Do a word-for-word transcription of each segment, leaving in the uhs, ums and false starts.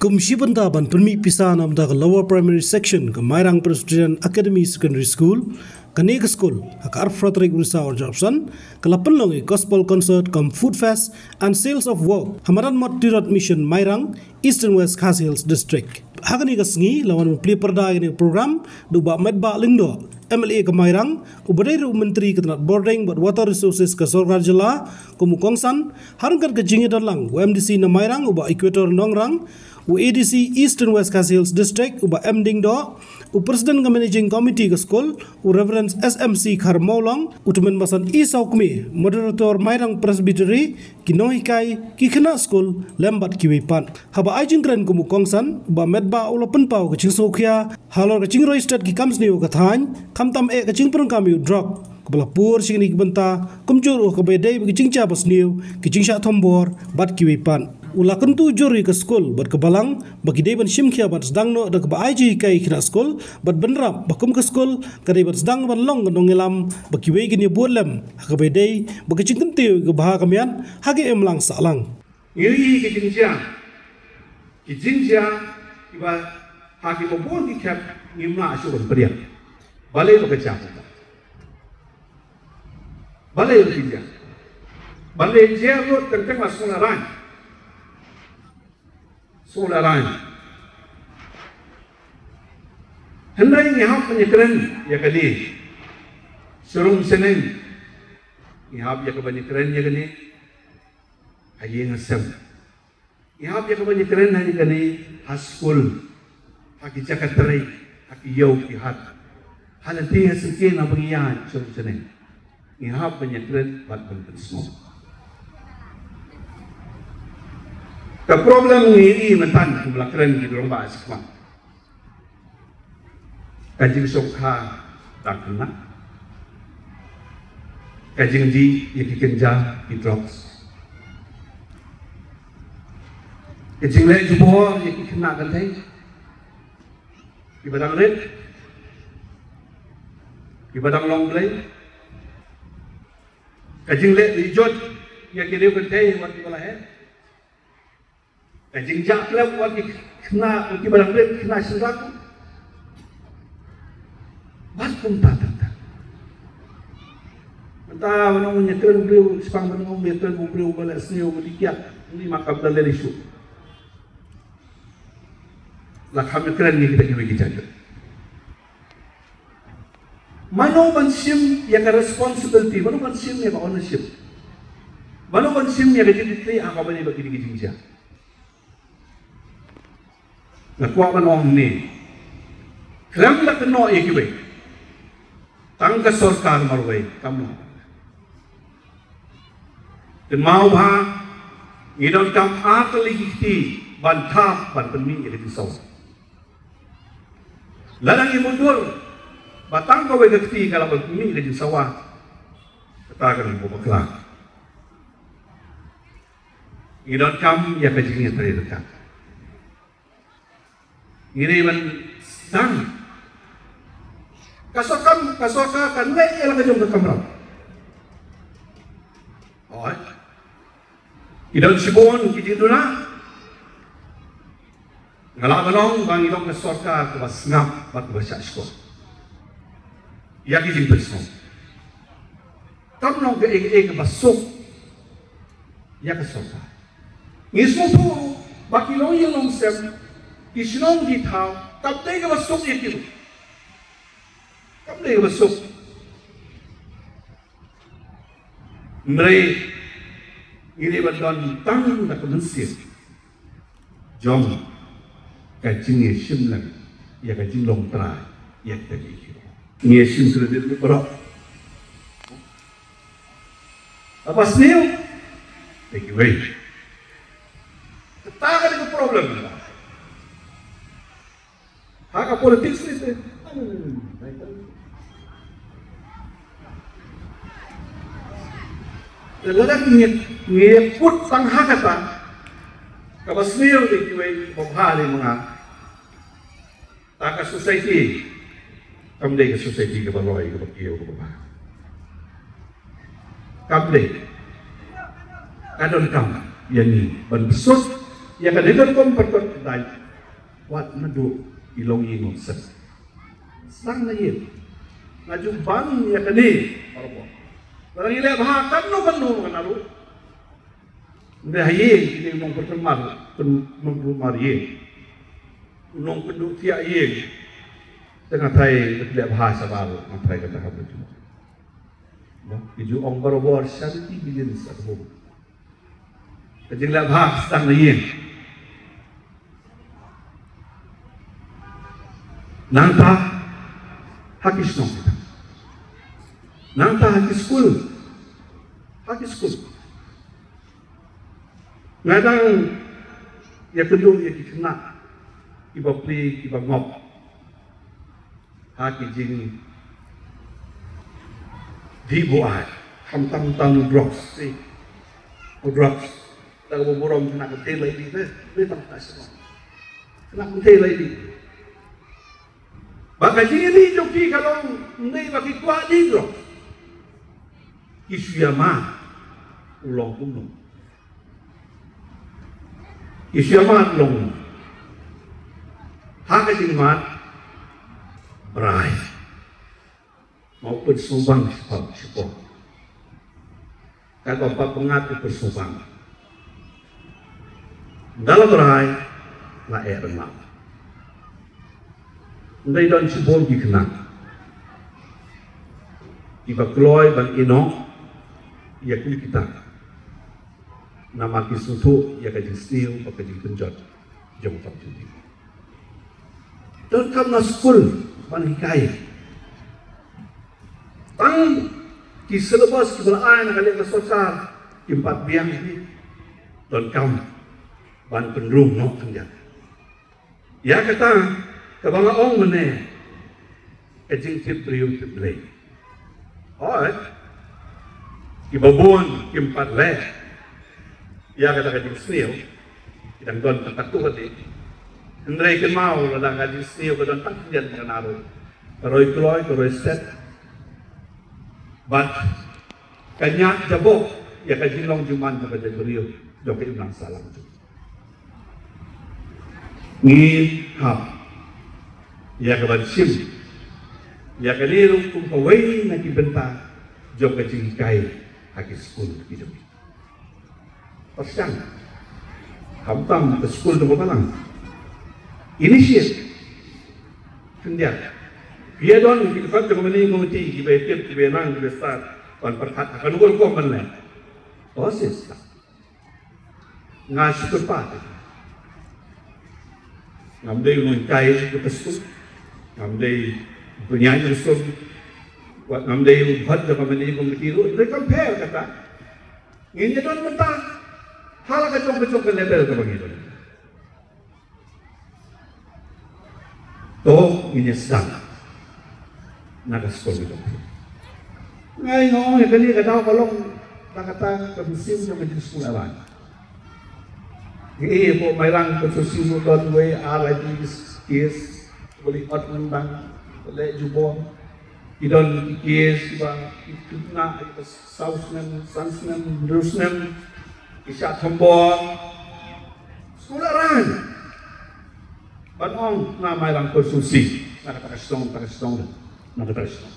Kum shi bynta ban pynmih pisa na bynta ka Lower Primary Section ka Mairang Presbyterian Academy Secondary School, kane ka skul ha ka arphew tarik u Risaw arhajar arphew san ka la pynlong ïa ka Gospel Concert cum Food Fest and Sales of Wok ha madan Mot Tirot Mission Mairang, Eastern West Khasi Hills District. Ha kane ka sngi la wan ban plie pyrda ïa kane ka program da u Bah Metbah Lyngdoh, M L A ka Mairang, uba dei ruh u Myntri ka tnad Bording bad Water Resources ka Sorkar Jylla kum u kongsan, ha ryngkat ka jingïadon lang u M D C na Mairang u Bah Equator Nongrang, u A D C Eastern West Khasi Hills District u Bah M Diengdoh, u President ka Managing Committee ka skul u Reverend S M C Kharmawlong, u Tymmen Basan E Sawkmie, Moderator Mairang Presbytery, ki nonghikai, ki khynnah skul lem bad kiwei pat. Haba ai jingkren kum u kongsan, u Bah Metbah u la pynpaw ka jingsngewkhia halor ka jingroi stet ki kam sniew ka thaiñ, khamtam eh ka jingpyndonkam ïa u drok kaba la pur sha kine ki bynta, kumjuh ruh kaba ïadei bad ka jingjia basniew, ka jingshah thombor bad kiwei pat. U la kyntu jur ïa ka skul bad ka balang ba ki dei ban shim khia ban sdang noh da kaba ai jinghikai ïa ki khynnah skul bad bynrap ba kum ka skul ka dei ban sdang ban long ka nongïalam ba kiwei kin ïabud lem ha kaba ïadei bad ka jingkyntiew ïa ka bha ka miat ha ka imlang sahlang. Ngi ïohi ki jingjia, ki jingjia kiba ha kiba bun ki khep ngim lah shuh ban pdiang. Balei ba ka jia kumta? Balei ba ka jia? Balei jia ruh teng teng la sngewlehraiñ. Sngewlehraiñ. Hynrei ngi hap ban ïakren ïa kane. Sha rung shaneng ngi hap ïa ka ban ïakren ïa kane. Ha ïing ha sem. Ngi hap ïa ka ban ïakren ha ïa kane ha skul, ha ki jaka trei, ha ki ïew ki hat. Ha lade ha syngkien haba ngi ïaid sha rung shaneng. Ngi hap ban ïakren bad ban pynsngew. Ka problem ngi ïohi mynta kumba la kren ki rangbah shakhmat. Ka jingshongkha dang khynnah. Ka jingjih ïa ki kynja ki drugs. Ka jingleh jubor ïa ki khynnah kynthei kiba dang rit, kiba dang long blei. Ka jingleh rijot ïa ki riew kynthei wat kiba la heh. Ka jingjah khlem wat ki khynnah, wat kiba dang rit, khynnah shynrang. Bad kumta kumta. Mynta ban ong ïa kren u briew, shaphang ban ong ïa kren u briew ba leh sniew ba dih kiad. Uni ma kam da leh issue. La kham ïa kren ïa kita kiwei ki jait. Mano ban shim ïa ka responsibility, mano ban shim ïa ka ownership, mano ban shim ïa ka jingkitkhlieh ha kaba ïadei bad kine ki jingjia. Nga kwah ban ong ne, khlem da kynnoh ïa kiwei, tang ka sorkar marwei kam long. Kynmaw bha, ngi donkam artylli ki kti ban thap ban pynmih ïa ka jingsawa. Lada ngi mutdur ba tang kawei ka kti ka lah ban pynmih ka jingsawa, kata ka long kaba bakla. Ngi donkam ïa ka jingïatrei ryngkat. Ngi dei ban sdang. Ka sorkar, ka sorkar kan leh ïa la ka jong ka kamram. Hooid. Ki don shibun ki jingduna. Nga lah ban ong ba ngi long ka sorkar kaba sngap bad kaba shah shkor ïa ki jingpynsngew. Kam long kaei kaei kaba suk ïa ka sorkar. Ngi sngewthuh ba ki longïing longsem, ki shnong ki thaw, kam dei kaba suk ïa ki ruh. Kam dei kaba suk. Hynrei ngi dei ban don tang da ka mynsiem jong ka jingïashim lang ïa ka jinglong trai ïa kita kiei kiei. Ngi ïashim credit baroh. Haba sniew, te kiwei. Kata ka dei ka problem. Ha ka politics ni te. Te lada ngi, ngi put tang ha kata kaba sniew, te kiwei, ba bha, te ma nga, ta ka society kam dei ka society kaba roi, kaba kiew, kaba bha. Kam dei. Ka donkam ïa ngi ban bsut Ïa kane ka rukom pyrkhat dei wat naduh i longïing longset. Sdang na ïing. Nga ju ban ïa kane barabor. Lada ngi leh bha katno katno ngan naduh. Nda ha ïing kine u nongpynkulmar, pyn-, nongpynkulmar ïing. U nongpynduh thiah ïing. Te nga tharai leh bha shabar, nga tharai kata ka bynta. Ki ju ong barabor, charity begins at home. Ka jingleh bha sdang na ïing. Nangta ha ki shnong. Nangta ha ki skul. Ha ki skul. Nga dang ïakynduh ïa ki khynnah kiba plie kiba ngop ha ki jingdih buaid. Khamtam tam drugs, eh. U drugs. Da kaba burom khynnah ka thei lai dih, eh. Dei tang khynnah shnong. Khynnah ka thei lai dih. Ba ka jingïadih jong ki ka long, ym dei ba ki kwah dih drugs. Ki shu ïamad u long kumno. Ki shu ïamad u long kumno. Ha ka jingmad brai. Mo u pynsngewbang shaphang shaphang. Katba pap pyngngad u pynsngewbang. Ynda la brai la eh ryngkat. Ynda don shibun ki khynnah kiba kloi ban ïehnoh ïa kine kita. Namar ki sngewthuh ïa ka jingsniew bad ka jingpynjot jong ka jingtip. Donkam na skul ban hikai. Tang ki syllabus kiba la ai na ka liang ka sorkar kim pat biang hi. Donkam ban pynrung noh khyndiat. Ïa kata kaba nga ong mynne, ka jingtip briew tip Blei. Hooid. Kiba bun kim pat leh ïa kata ka jingsniew. Ki dang don tang katto katne. Hynrei kynmaw lada ka jingsniew ka don tang khyndiat ka naroh, ka roi kloi, ka roi stet. Bad ka ñiah jaboh ïa ka jinglong jingman jong ka jaitbynriew jong ka imlang sahlang jong. Ngi hap ïa ka ban shim ïa kane ruh kum kawei na ki bynta jong ka jinghikai ha ki skul ki jong ngi. Pyrshang. Khamtam ka skul jong ka balang. Initiate. Khyndiat. Ïa don ki dkhot jong ka managing committee kiba tip, kiba nang, kiba stad ban pyrkhat ha kano ka rukom ban leh. To assist. Nga shu kyrpad. Ngam dei u nonghikai jong ka skul. Ngam dei u pynïaid jong ka skul. Wat ngam dei u dkhot jong ka managing committee ruh. Dei compare kata. Ngin ïa don mynta ha la ka jong ka jong ka level kaba ngi don. To ngin ïa sdang na ka skul ngi don. Nga ong ïa kane ka daw ka long da kata ka mynsiem jong ka jingskul arang. Ngi ïohi hapoh Mairang constituency ruh don wei ar lai tylli ki case ba leh ot myndang, ba leh jubor. Ki don ki case kiba ki khynnah kiba saw snem, san snem, hynriew snem, ki shah thombor. Skul arang. Ban ong na Mairang constituency, na kata ka shnong, kata ka shnong, na kata ka shnong.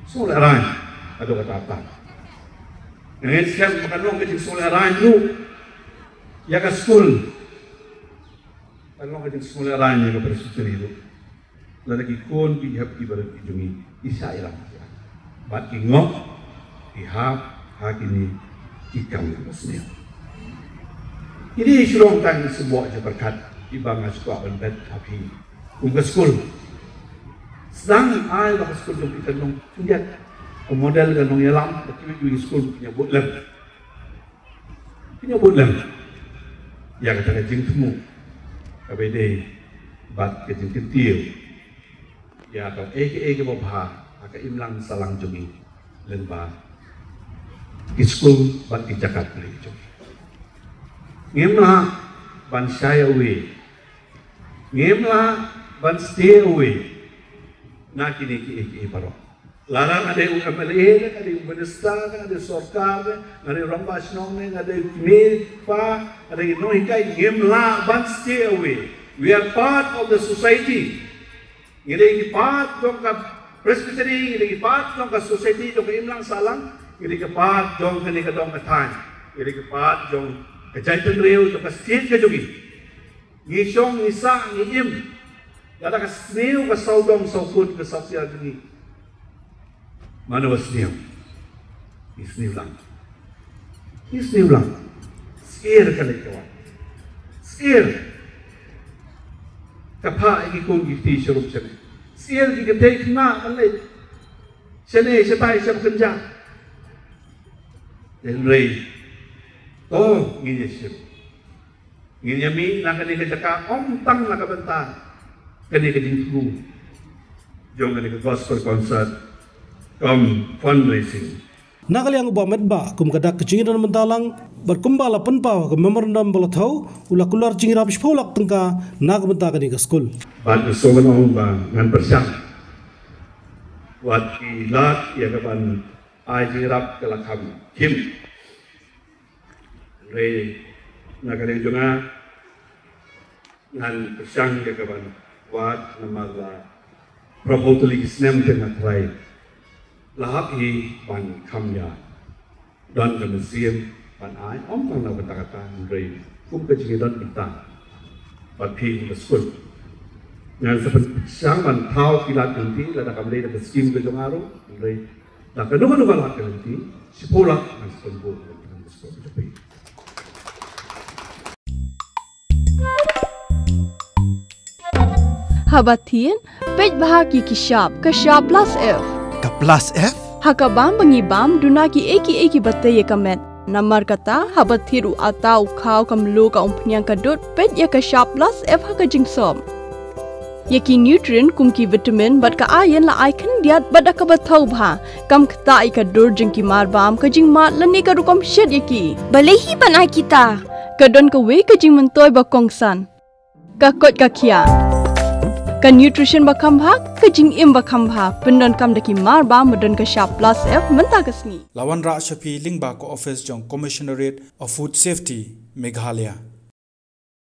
Skul arang. Haduh katta katta. Ngin shem ba kan long ka jingsngewlehraiñ ruh ïa ka skul. Kan long ka jingsngewlehraiñ ïa ka Presbytery ruh. Lada ki khun ki hep ki barit ki jong ngi ki shah ïalam, bad ki ngop, ki hap ha kine ki kam kiba sniew. Kine ki shu long tang ki symboh jingpyrkhat kiba nga shu kwah ban bet ha phi kum ka skul. Sdang ai ba ka skul jong phi kan long khyndiat ka model, kan long ïalam bad kiwei kiwei ki skul, kin ïa bud lem. Kin ïa bud lem ïa kata ka jingthmu kaba ïadei bad ka jingkyntiew ïa kaei kaei kaba bha ha ka imlang sahlang jong ngi lyngba ki skul bad ki jaka pule jong ngi. Ngim lah ban shy away, ngim lah ban stay away na kine kiei kiei baroh. Lada nga dei u M L A ne, nga dei u minister ne, nga dei sorkar ne, nga dei rangbah shnong ne, nga dei kmie kpa, nga dei nonghikai, ngim lah ban stay away. We are part of the society. Ngi dei ki part jong ka Presbytery, ngi dei ki part jong ka society, jong ka imlang sahlang, ngi dei ki part jong kane ka dong ka thaiñ, ngi dei ki part jong ka jaitbynriew, jong ka state ka jong ngi. Ngi shong, ngi sah, ngi im. Lada ka sniew, ka sawdong, sawkun, ka sawpia jong ngi. Mano ba sniew? Ngi sniew lang. Ngi sniew lang. Syier ka leit ka wan. Syier. Ka phah ïa ki khun ki kti sharum shane. Syier ki kynthei khynnah ban leit shane shatai sha ba kynjah. Hynrei to ngin ïa shim. Ngin ïa mih na kane ka jaka ym tang na ka bynta kane ka jingthmu jong kane ka gospel concert cum fundraising. Na ka liang u Bah Metbah kum ka dak ka jingïadon bynta lang bad kumba la pynpaw ha ka memorandum ba la thew, u la kular jingïarap shiphew lak tyngka na ka bynta kane ka skul. Bad nga sngewbha ban ong ba ngan pyrshang wat ki lad ïa ka ban ai jingïarap ka la kham khim. Hynrei na ka liang jong nga ngan pyrshang ïa ka ban wad namar la phraphew tylli ki snem te nga tharai la hap hi ban kham ïa don ka mynsiem ban ai ym tang na ka bynta kata hynrei kum ka jingdon bynta bad phi kum ka skul. Ngan sa pyrshang ban thaw ki lad ka lynti lada kam dei da ka skim ka jong nga ruh hynrei da kano kano ka lad ka lynti shiphew lak ngan sa pynbun ka lynti ka skul ka jong phi. Haba thied, peit bha ïa ki shap, ka shap plus F. Ka plus F? Ha ka bam ba ngi bam, duna kiei kiei kiba tei ïa ka met. Namar kata, haba thied u atta u khaw ka mluh ka umphniang ka dud, peit ïa ka shap plus F ha ka jingsop. Ïa ki nutrient kum ki vitamin bad ka iron la ai khyndiat bad da kaba thew bha. Kam ktah ïa ka dur jong ki marbam, ka jingmad lane ka rukom shet ïa ki. Balei hi ban ai kita? Ka don kawei ka jingmyntoi ba kongsan. Ka koit ka khiah. Ka nutrition ba kham bha, ka jingim ba kham bha, pyndonkam da ki marbam ba don ka shap plus F mynta ka sngi. La wanrah sha phi lyngba ka office jong Commissionerate of Food Safety, Meghalaya.